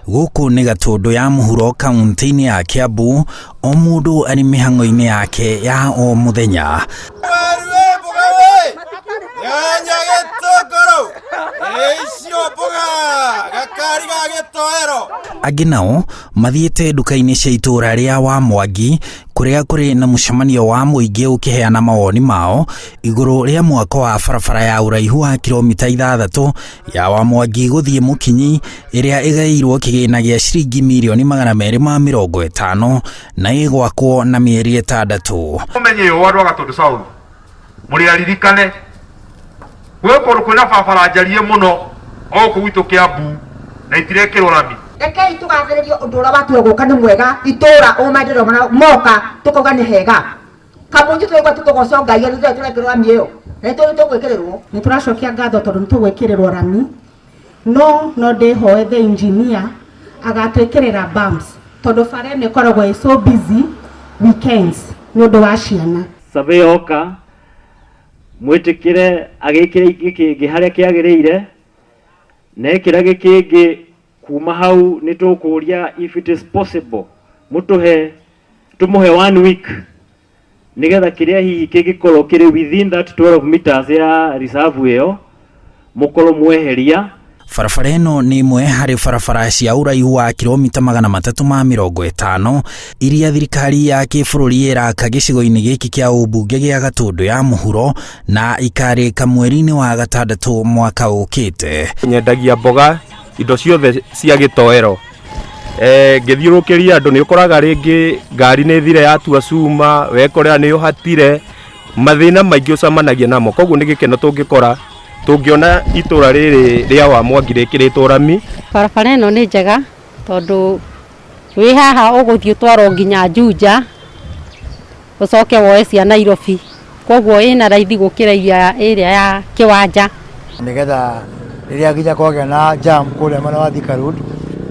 Gũkũ nĩ Gatũndũ ya mũhuro kaunti-inĩ ya Kiambu, o mũndũ arĩ mĩhang'o-inĩ yake ya o mũthenya. Angĩ nao mathiĩte nduka-inĩ cia itũũra rĩa Wamwangi kũrĩa kũrĩ na mũcemanio wa mũingĩ ũkĩheana mawoni mao igũrũ rĩa mwako wa barabara ya ũraihu wa kiromita 6 ya Wamwangi gũthiĩ Mũkinyi ĩrĩa ĩgaĩirwo kĩgĩna gĩa ciringi mirioni 250 na ĩgwakwo na mĩeri 6. Mũmenye ũũ andũ a Gatũndũ South, mũrĩ aririkane gwĩ kũndũ kwĩna barabara njarie mũno o gũkũ gwitũ Kĩambu na itirekĩrwo rami. Rekei tũgathĩrĩrie ũndũ ũrĩa watuo gũka nĩ mwega itũra o maendeleo moka tũkauga nĩ hega. Kamũnji tũraigua tũkũgoco Ngai nĩ tũrekĩrwo rami ĩyo na nĩ tũgwĩkĩrĩrwo. Nĩ tũracokia ngatho tondũ nĩ tũgwĩkĩrĩrwo rami, no no ndĩhoe the engineer agatwĩkĩrĩra bumps tondũ bara ĩno ĩkoragwo ĩ so busy weekends nĩ ũndũ wa ciana. Survey yoka mwĩtĩkĩre agĩkĩre gĩkĩngĩ harĩa kĩagĩrĩire, na ekĩra gĩkĩngĩ kuma hau nĩ tũkũria if it is possible mũtũhe tũmũhe 1 week nĩgetha kĩrĩa hihi kĩngĩkorwo kĩrĩ within that 12 meters ya reserve ĩyo mũkorwo mweheria. Barabara ĩno nĩ ĩmwe harĩ barabara cia ũraihu wa kiromita 350 iria thirikari ya kĩbũrũri ĩraka gĩcigo-inĩ gĩkĩ kĩa ũmbunge gĩa Gatũndũ ya mũhuro na ikarĩka mweri-inĩ wa 6 mwaka ũkĩte. Nyendagia mboga indo ciothe cia gĩtoero. Ngĩthiũrũrũkĩria andũ nĩ ũkoraga rĩngĩ ngari nĩ thire yatua cuma, wekorera nĩ ũhatire, mathĩna maingĩ ũcemanagia namo. Koguo nĩ gĩkeno tũngĩkora tũngĩona itũra rĩrĩ rĩa Wamwangi rĩkĩrĩtwo rami. Barabara ĩno nĩ njega tondũ wĩ haha ũgũthiĩ ũtwarwo nginya Juja ũcoke woe cia Nairobi, koguo ĩna raithi gũkĩra ĩrĩa ya kĩwanja. Nĩgetha rĩrĩa nginya kwagĩa na jam kũrĩa mwena wa Thika Road,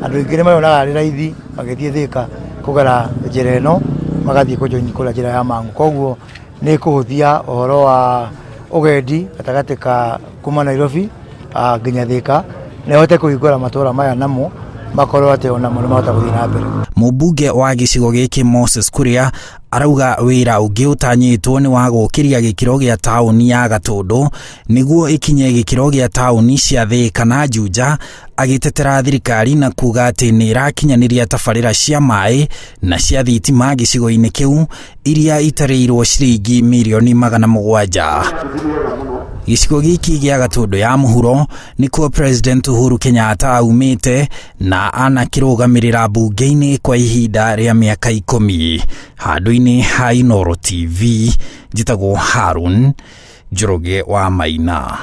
andũ aingĩ nĩ marĩonaga arĩ raithi magĩthiĩ Thika kũgera njĩra ĩno magathiĩ kũ join kũrĩa njĩra ya Mang'u. Koguo nĩ ĩkũhũthia ũhoro wa ũgendi gatagatĩ ka kuma Nairobi nginya Thika, na ĩhote kũhingũra matũra maya namo makorwo atĩ onamo nĩ mahota gũthiĩ na mbere. Mũmbunge wa gĩcigo gĩkĩ Moses Kuria arauga wĩra ũngĩ ũtanyĩtwo nĩ wa gũkĩria gĩkĩro gĩa taũni ya Gatũndũ nĩguo ĩkinye gĩkĩro gĩa taũni cia Thika na Juja, agĩtetera thirikari na kuga atĩ nĩ ĩrakinyanĩria tabarĩra cia maĩ na cia thitima gĩcigo-inĩ kĩu iria itarĩirwo ciringi mirioni 700. Gĩcigo gĩkĩ gĩa Gatũndũ ya mũhuro nĩkuo President Uhuru Kenyatta aumĩte na anakĩrũgamĩrĩra mbunge-inĩ kwa ihinda rĩa mĩaka 10. Handũ-inĩ ha Inooro TV, njĩtagwo Harun Njoroge wa Maina.